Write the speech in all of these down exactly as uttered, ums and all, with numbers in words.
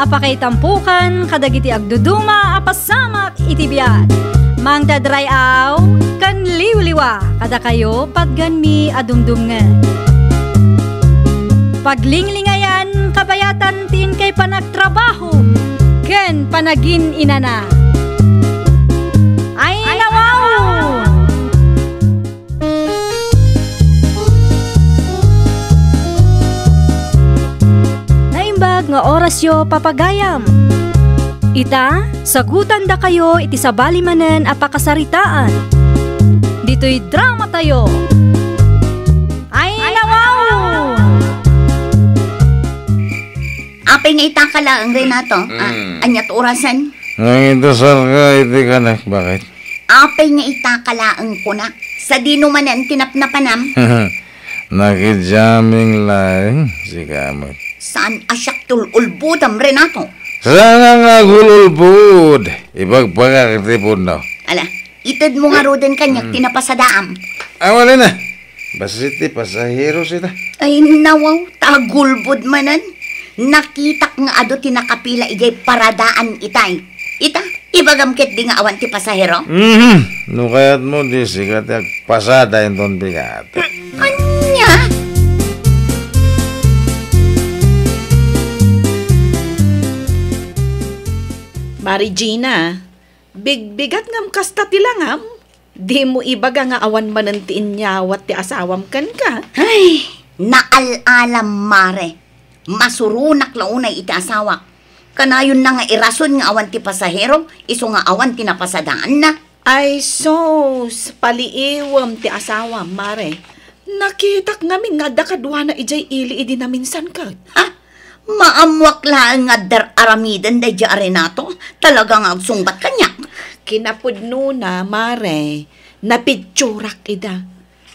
Pakaitampukan kadagiti agduduma a pasamak iti biag. Mangted ray-aw ken liwliwa kadakayo patganmi a dumdumngeg. Paglinglingayan kabayatan ti inkay panagtrabaho ken panagin-inana. Ay, nawaw! Naimbag nga orasyo, papagayam. Ita, sagutandakayo iti sabali manen a pakasaritaan. Ditoy dramatayo. Ay, nawaw! Apay nga ita ka laeng, Renato? Ah, Mm. Ania ti orasen? Nangitasarka iti kanak, bakit? Apay nga ita ka laeng, kunak? Sadino manen ti napnapanam? Nakijamming laeng, sika met. Saan a siak ti ul-ulbodam, Renato? Saan nga agul-ulbod? Ibagbagak ti pudno. Ala, itedmo ngaruden kaniak Mm. ti napasadaam. Awalen na. Bassit ti pasahero sita. Ay, nawaw, ta agulbod manen. Nakitak nga adu ti nakapila idiay paradaan itay. Ita, ibagam ketdi nga awan ti pasahero? Mhm. No kayatmo, di sika ti agpasada inton bigat. Ania? Mari Gina, bigbigat ngem kasta ti langam? Dimo ibaga nga awan manen ti inyawat ti asawam kenka? Ay, naal-alam, Mare. Masuronak la unay iti asawak. Kanayonna nga irason nga awan ti pasahero, isu nga awan ti napasadaanna. Ay sus, paliiwem ti asawam, Mare. Nakitak ngamin nga adda kaduana idiay ili idi naminsan ket. Ha? Maammoak laeng nga adda aramiden daydiay a Renato. Talaga nga agsungbat kaniak. Kinapudnona, Mare, napitsurak ida.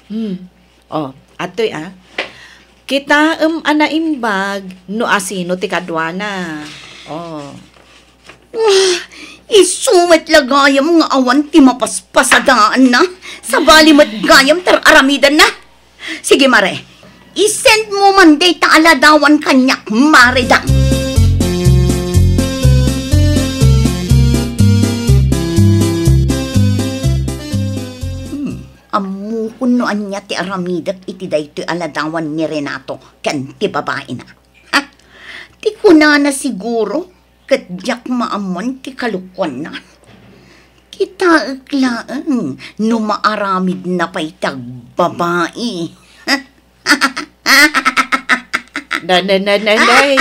Hmm. Oh, atoy, ah. Kitaem a naimbag no asino ti kaduana. Oh. Ah, isu met la gayam nga awan ti mapaspasadaanna. Sabali met gayam ti ar-aramidenna. Sige, Mare. I-send mo man dayta a ladawan kaniak, Mare Dang. Hmm. Ammokon no ania ti aramidek iti daytoy a ladawan ni Renato ken ti babaina. Ha? Ti kunana siguro, ket diak maammuan ti kalokuanna. Kitaek laeng no maaramidna pay ti agbabai. Na, na, na, na, nay.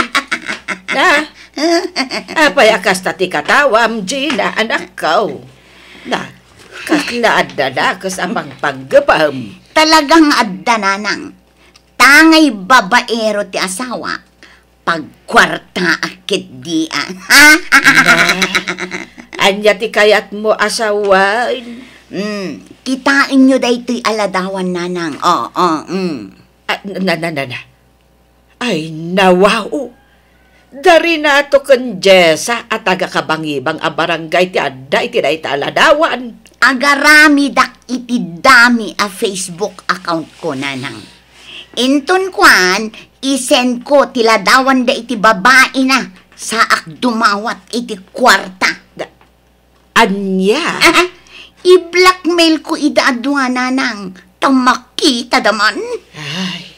Na? Apay a kasta ti katawam, Gina, anakko? Na, kasla adda dakes a pangpanggepem? Talagang adda, nanang. Tangay babaero ti asawak, pagkuartaak ketdi a. Na, ania ti kayatmo a sawen? Mm, kitaenyo daytoy a ladawan, nanang. Oo, mm. Ah, na, na, na, na. Ay, nawao! Da Renato ken Jessa a taga-Kabangibang a barangay ti adda iti dayta a ladawan. Agaramidak iti dami a Facebook account ko, nanang. Inton kuan, i-send ko ti ladawan da iti babaina, saak dumawat iti kuarta. Da-, Ania? I-blackmail ko ida a dua, nanang, ta makita da man. Ay,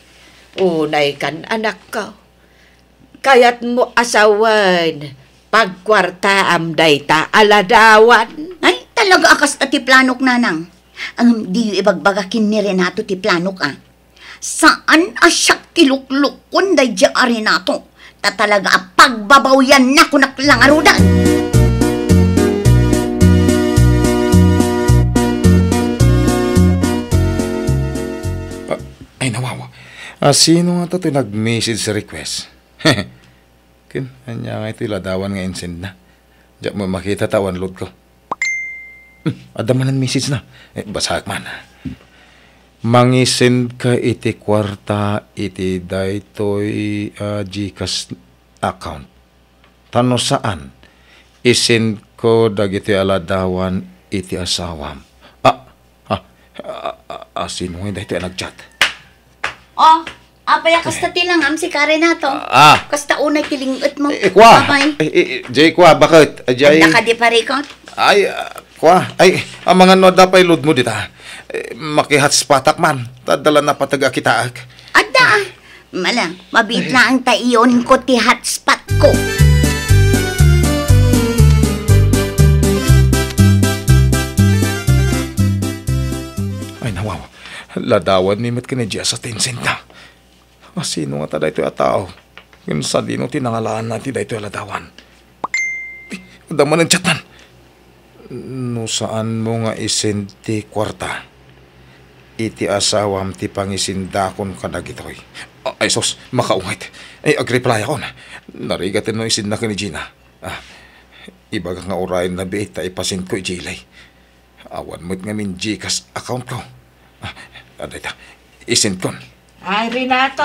unay kan, anakko. Kayatmo a sawen, pagkuartaam dayta a ladawan? Ay, talaga a kasta ti planok, nanang. Ngem diyo ibagbaga ken ni Renato ti planok, a. Saan a siak ti luklukkon daydiay a Renato, ta talaga a pagbabawianna kunak la ngaruden. Ah, ay, nawawa. Ah, sino nga ta toy nag-message request? Ken, ania nga iti ladawan nga insendna? Diak met makita ta awan load ko. Hmm, adda manen message na. Eh, basaek man. Mangisend ka iti kuarta iti daytoy, ah, GCash account. Ta no saan, isend ko dagiti a ladawan iti asawam. Ah, ah, ah, ah, sino nga daytoy a nag-chat? Oh, Apay a kasta ti langam, sika Renato? Ah. Kasta unay ti ling-etmo. Eh, eh, kwa. Apay? Eh, eh, eh, jay kwa, baket? Ah, jay. Adda kadi parikot? Ay, ah, kwa. Ay, amangan no adda pay loadmo dita. Eh, maki-hotspotak man. Ta adda la napateg a kitaek. Adda. Mala, mabiit laeng ta ionko ti hotspotko. Ay, nawaw. Ladawanmi met ken ni Jess a tinsinta. Asino ngata daytoy a tao? Ken sadino ti nangalaanna iti daytoy a ladawan? Ay, adda manen chatnan. No saanmo nga isend ti kuarta, iti asawam ti pangisendakon kadagitoy. A-, ay sus, makaunget. Ay, agreplay akon. Narigaten no isendna ken ni Gina. Ah, ibagak nga urayen na biit ta ipasendko idiay. Awan met ngamin GCash accountko. Ah, adda ita. Isentkon. Ay, Renato,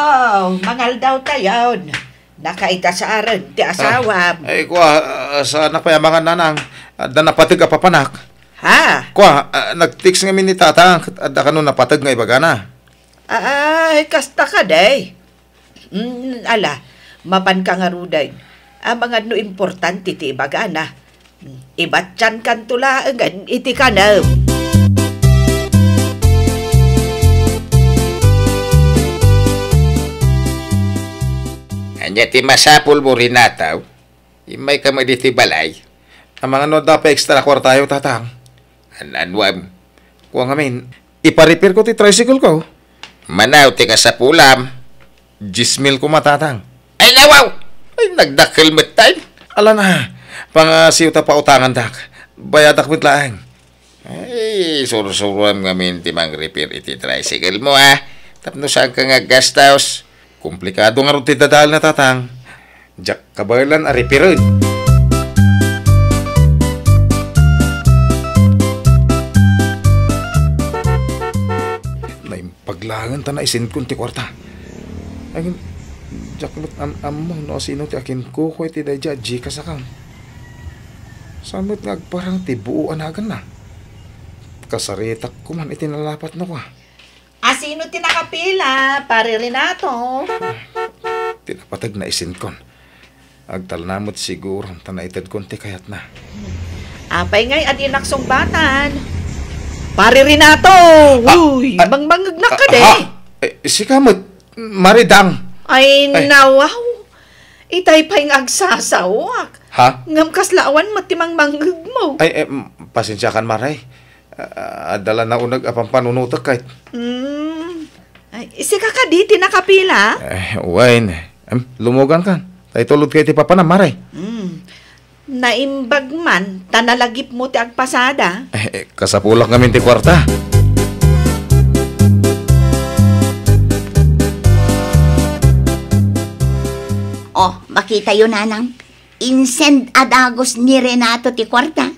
mangaldawtayon. Nakaidasaren ti asawam. Ah, ay, kwa, ah, saanak pay a mangan, nanang. Adda napateg a papanak. Ha? Kwa, ah, nag-text ngamin ni tatang, adda kano napateg nga ibagana. Ay, kasta kadi. Mm, ala, mapanka ngaruden. Amangan no importante ti ibagana. Ibatiankanto laengen iti kanem. Ania ti masapulmo, Renato? Immayka met iti balay. Amangan no adda pay extra kuartayo, tatang. An-anuem? Kua ngamin, ipa-repairko ti tricycleko. Manaw ti kasapulam. Dies mil koma, tatang. Ay, nawaw! Ay, nagdakkel met tayo. Ala na, pangasiw ta pautangandak. Bayadak met laeng. Ay, sursuroam ngamin ti mang-repair iti tricyclemo, a. Tapno saanka nga aggastos. Komplikado ngarud ti dadaelna, tatang. Diak kabaelan a repair-en. Naimbag laengen ta naisentkon ti kuarta. Ay, diak met am-ammo no asino ti akinkukua iti daydiay a GCash account. Saan met nga agparang ti buo a naganna? Kasaritak koman iti nalapatna, kua. Asino ti nakapila, Pare Renato? Ti napateg naisentkon. Agtalna met siguro ta naitedkon ti kayatna. Apay ngay a dinak sungbatan? Pare Renato! Ah, uy, ah, mangmangngegnak ah, kadi? Ha? Eh, sika met, Mare Dang. Ay, ay, nawaw. Itay pay nga agsasawak. Ha? Ngem kasla awan met ti mangmangngegmo. Ay, eh, m-, pasensiakan, Mare. Ah, adda la nauneg a pampanunotek ket. Mm. Ay, sika kadi ti nakapila? Eh, wen. Em, lumugankan. Ta itulodka iti papanam, Mare. Mm. Naimbag man, ta nalagipmo ti agpasada. Eh, eh, kasapulak ngamin ti kuarta. Oh, makitayo, nanang. Insend a dagus ni Renato ti kuarta.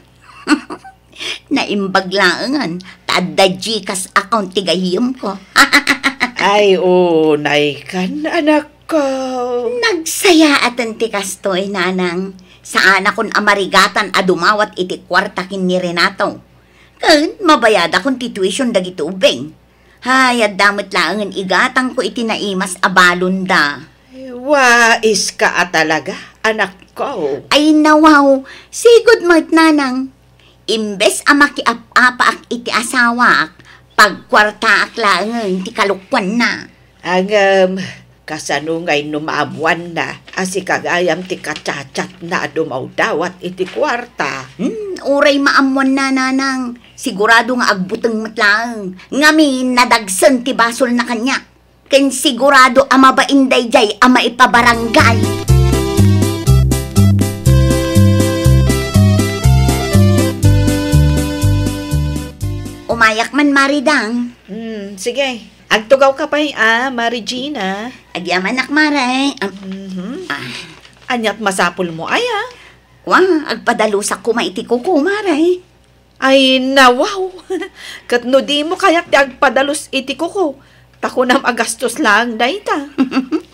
Naimbag laengen, ta adda GCash account ti gayyemko. Ay, unaykan, anakko. Nagsayaaten ti kastoy, nanang. Saanakon a marigatan a dumawat iti kuarta ken ni Renato. Ken mabayadakon ti tuition dagiti ubbing. Hay, adda met laengen igatangko iti naimas a balonda. Waiska a talaga, anakko. Ay, nawaw, sigud met, nanang. Imbes a makiap-apaak iti asawak, pagkuartaak laengen ti kalokuanna. Ngem, kasano ngay no maammuanna a sika gayam ti kachatchatna a dumawdawat iti kuarta? Hmm, uray maammuanna, nanang. Sigurado nga agbuteng met laeng. Ngamin, nadagsen ti basolna kaniak. Ken sigurado a mabain daydiay a maipabarangay. Umayak man, Mare Dang. Hmm, sige. Agtugawka pay a, Mare Gina. Agyamanak, Mare. Am-, mhm. Ah. Aniat masapulmo aya? Wa, agpadalusak koma iti kuko, Mare. Ay, nawaw! Ket no dimo kayat ti agpadalus iti kuko, ta kunam a gastos laeng dayta.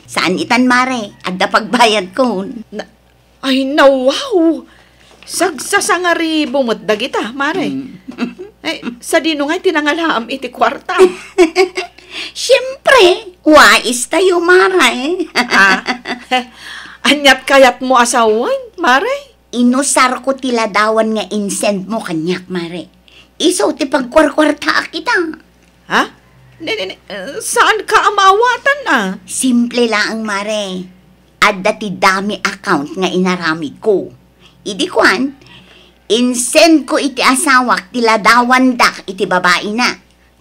Saan itan, Mare. Adda pagbayadkon. Na-, Ay, nawaw! Sagsasangaribo met dagita, Mare. Mm. Ay, sadino ngay ti nangalaam iti kuarta? Siempre, Wais tayo, Mare. Ah, aniat kayatmo a sawen, Mare? Inusarko ti ladawan nga insend mo kaniak, Mare. Isu ti pagkuarkuartaak ita. Ha? Ne, ne, ne, eh, saan ka a maawatan, ah? Simple laeng, Mare. Adda ti dummy account nga inaramidko. Idi kuan, insend ko iti asawak ti ladawandak iti babaina.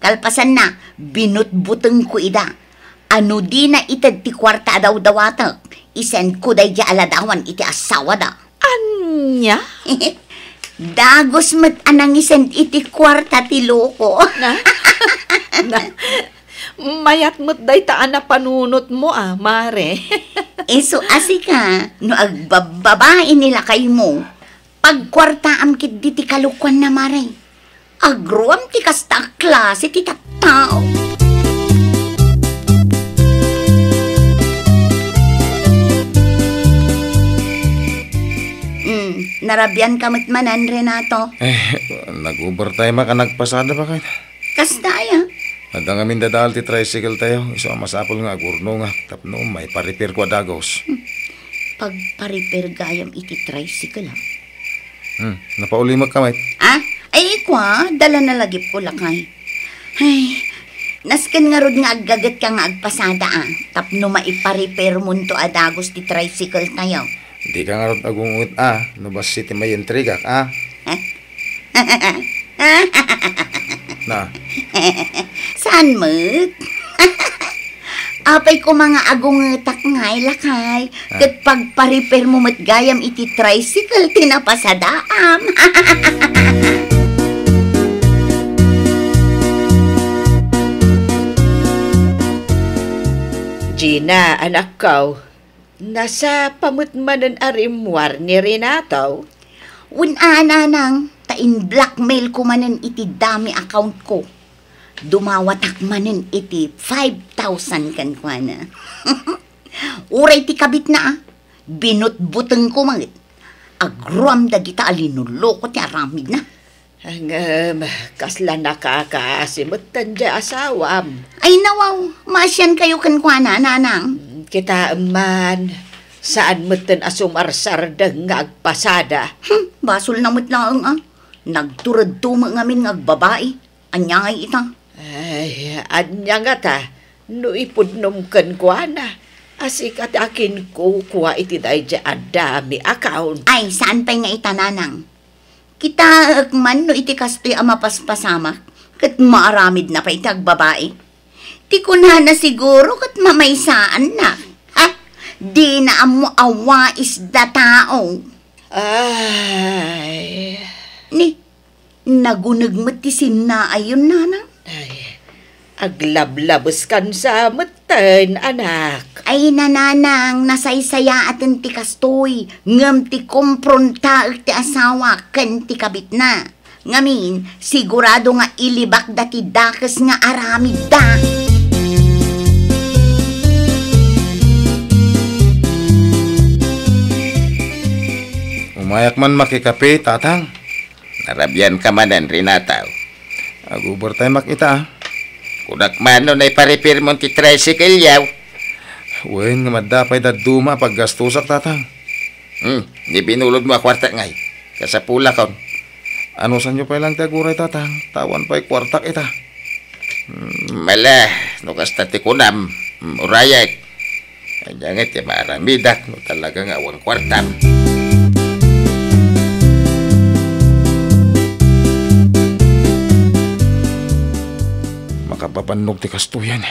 Kalpasanna, binutbutengko ida. A no dina ited ti kuarta a dawdawatek, isendko daydiay a ladawan iti asawada. Ania? Dagus met a nangisend iti kuarta ti loko. Na? Na? Mayat met dayta a napanunotmo, ah, Mare. Isu a sika, no agbabbabain ni lakaymo, pagkuartaam ketdi ti kalokuanna, Mare. Agruam ti kasta a klase ti tattao. Hmm, narabian ka met manen, Renato? Eh, nag-overtime ka nagpasada, baket? Kasta aya? Adda ngamin dadael ti tricycle tayo. Isu a masapul nga agurnongak tapno maiparepairko a dagus. Hmm. Pagparepair gayam iti tricycle, ha? Hmm, napaulimek ka met? Ah? Ay, ikua, dala na lagipko, lakay. Ay, nasken ngarud nga aggagetka nga agpasada, ah, tapno maiparepairmonto a dagus ti tricycle tayo. Dika ngarud agunget, ah, no bassit ti maientrigak, ah. Eh? Na? Saan met? Apay koma nga agungetak ngay, lakay, ah, ket pagparepairmo met gayam iti tricycle ti napasadaam. Gina, anakko, nasapa met manen a rimmuar ni Renato? Wen a, nanang, ta in-blackmail ko manen iti dummy account ko. Dumawatak manen iti five thousand kenkuana. Uray ti kabitna, ah, binutbutengko met. Agruam dagita a linulloko ti aramidna. Ngem, kasla nakakaasi met daydiay asawam. Ay, nawaw, maasiankayo kenkuana, nanang. Kitaem man, saan metten a sumarsardeng nga agpasada. Hmm, basolna met laeng, ah. Nagturedto met ngamin nga agbabai. Ania ngay ita? Ay, ania ngata no ipudnom kenkuana a sika ti akinkukua iti daydiay a dummy account? Ay, saan pay nga ita, nanang. Kitaek man no iti kastoy a mapaspasamak, ket maaramidna pay iti agbabai. Ti kunana siguro ket mamaysaanna. Ha? Dina ammo a wais da tao. Ay. Ni, naguneg met ti sinnaayon, nanang. Ay, aglablabeskan sa metten, anak. Ay, nanang, nasaysayaaten ti kastoy, ngem ti komprontaek ti asawa ken ti kabitna. Ngamin, sigurado nga ilibakda ti dakes nga aramidda. Umayak man makikape, tatang. Narabian ka manen, Renato. Ag-overtime ak ita, ah. Kunak man no naiparepairmon ti tricycle yaw. Wen, nga madda pay dadduma a paggastosak, tatang. Hmm, ni binulodmo a kuarta ngay. Kasapulakon. Anusanyo pay lang ti aguray, tatang. Tawan pay kuartak ita. Hmm, mala, no kasta ti kunam. Hmm, urayek. Ania nga ti maaramidak no talaga nga awan kuartam? Makapapannog ti kastoyan.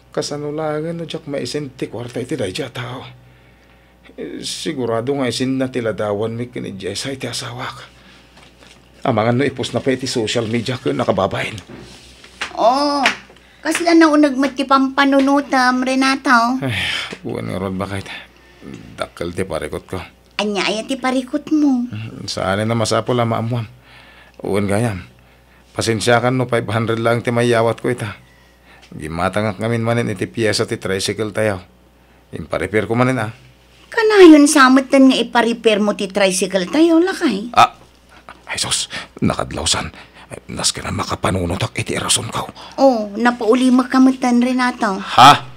Kasano laengen no diak maisend ti kuarta iti daydiay a tao? Eh, sigurado nga isendna ti ladawanmi ken ni Jessa iti asawak. Amangan no ipostna pay iti social media ken a kababain. Oh, kasla nauneg met ti pampanunotem, Renato. Ay, wen ngarud, baket. Dakkel ti parikutko. Ania aya ti parikutmo? Saanen a masapul a maammuam. Wen gayam. Pasensiakan no five hundred laeng ti mayawatko ita. Gimmatangak ngamin manen iti piesa ti tricycle tayo. Imparepairko manen, a. Kanayon sa metten nga iparepairmo ti tricycle tayo, lakay? Ah, ay sus, nakadlawsan. Nasken a makapanunotak iti irasonko. Oh, napaulimek ka metten, Renato. Ha?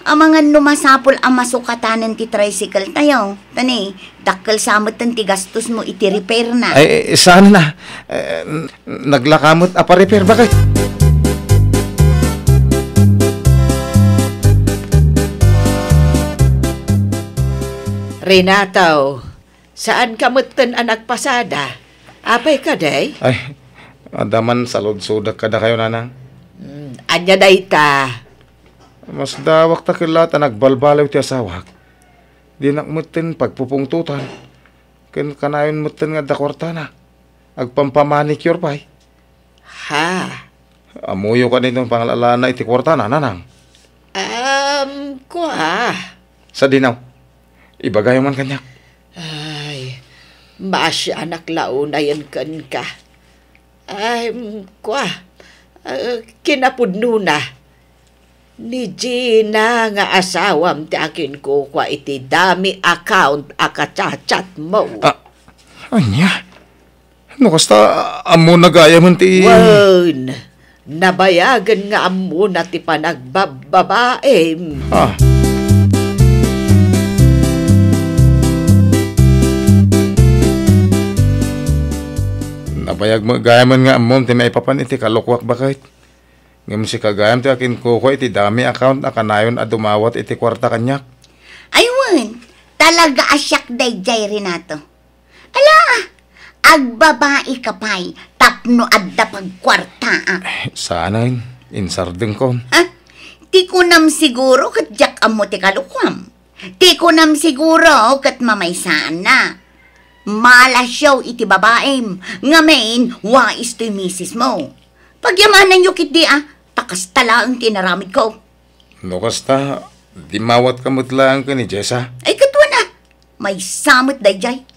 Amangan no masapul a masukatanen ti tricycle tayo. Tani, dakkel sa metten ti gastos mo iti repair na. Ay, eh, saan na? Eh, n-, naglaka met a pa-repair, bakit? Renato, saan ka metten a nagpasada? Apay ka, day? Ay, adda man saludsodak kadakayo, nanang. Hmm, ania dayta? Masdawak ta ket la ta nagbalbaliw ti asawak. Dinak metten pagpupungtotan. Ken kanayon metten nga adda kuartana. Agpampamanicure pay. Ha? Ammoyo kadi no pangalalaanna iti kuartana, nanang? Um, kua. Sadino? Ibagayo man kaniak. Ay, maasianak la unayen kenka. Ay, mm, kua. Ah, kinapudnona. Ni Gina nga asawam ti akinkukua iti dummy account a ka-chat-chat mo. Ah, ania? No kasta, ammona gayamen ti Wen, nabayagen nga ammona ti panagbababaem. Ah. Nabayag met gayamen nga ammom ti maipapan iti kalokoak, baket. Ngem sika gayam ti akinkukua iti dummy account a kanayon a dumawat iti kuarta kaniak. Ay wen, talaga a siak daydiay, Renato. Ala, agbabaika pay tapno adda pagkuartaak. Eh, saanen, insardengkon. Ha? Ti kunam siguro ket diak ammo ti kalokoam. Ti kunam siguro ket mamaysaanna. Malasiaw iti babaem, ngamin, wais toy misismo. Pagyamananyo ketdi a, ta kasta laeng ti inaramidko. No kasta, dimawatka met laeng ken ni Jessa. Ay, ket wen a, maysa met daydiay.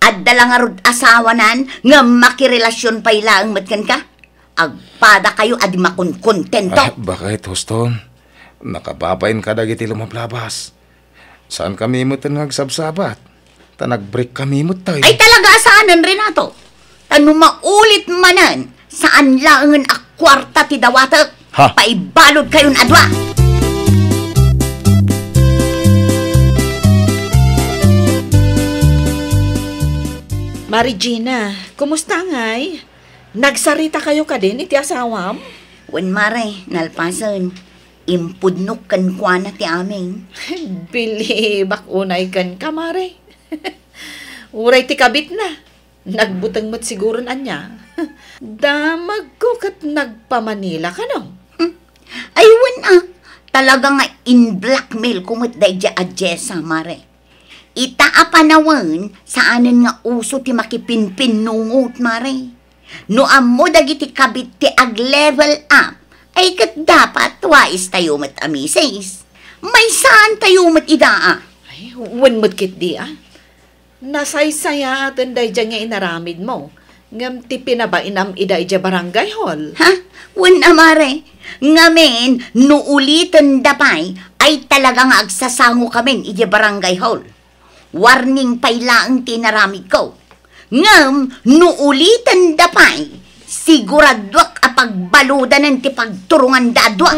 Adda la ngarud asawanan nga makirelasion pay laeng met kenka. Agpadakayo a di makonkontento. Ah, baket, huston. Nakababain kadagiti lumablabas. Saankami metten nga agsabsabat. Ta nag-break kami metten. Ay, talaga a saanen, Renato. Ta no maulit manen, saan laengen a kuarta ti dawatek. Ha? Paibalodkayon a dua. Mare Gina, kumusta ngay? Nagsaritakayo kadin iti asawam? Wen, Mare, nalpasen. Impudnok kenkuana ti amin. Bilibak unay kenka, Mare. Uray ti kabitna, nagbuteng met siguron ania. Damagko ket nagpa-Manila kano? Hmm. Ay, wen a, talaga nga in-blackmailko met daydiay a Jessa, Mare. Ita a panawen, saanen nga uso ti makipinpinnungot, Mare. No ammo dagiti kabit ti ag-level up, ay ket dapat wais tayo met a misis. Maysaan tayo met ida a. Ay, wen met ketdi a. Nasaysayaaten daydiay nga inaramidmo, ngem ti pinabainam ida idiay barangay hall. Ha? Wen a, Mare. Ngamin, no ulitenda pay, ay talaga nga agsasangokamin idiay barangay hall. Warning pay laeng ti inaramidko. Ngem no ulitenda pay, siguraduak a pagbaludanen ti pagturonganda a dua.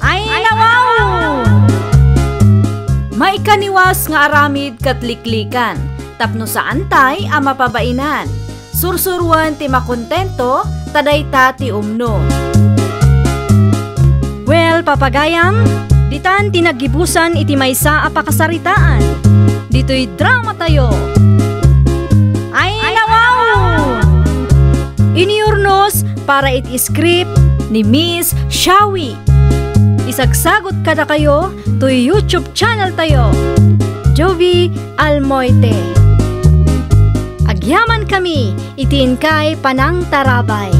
Ay, nawaw! Maikaniwas nga aramid ket liklikan tapno saantay a mapabainan. Sursuroen ti makontento, ta dayta ti umno. Well, papagayam, ditan ti naggibusan iti maysa a pakasaritaan. Ditoy dramatayo. Ay, nawaw! Iniurnos para iti script ni Miss Shawi. Isagsagot kadakayo toy YouTube channel tayo, Jovie Almoite. Agyaman kami iti inkay panangtarabay.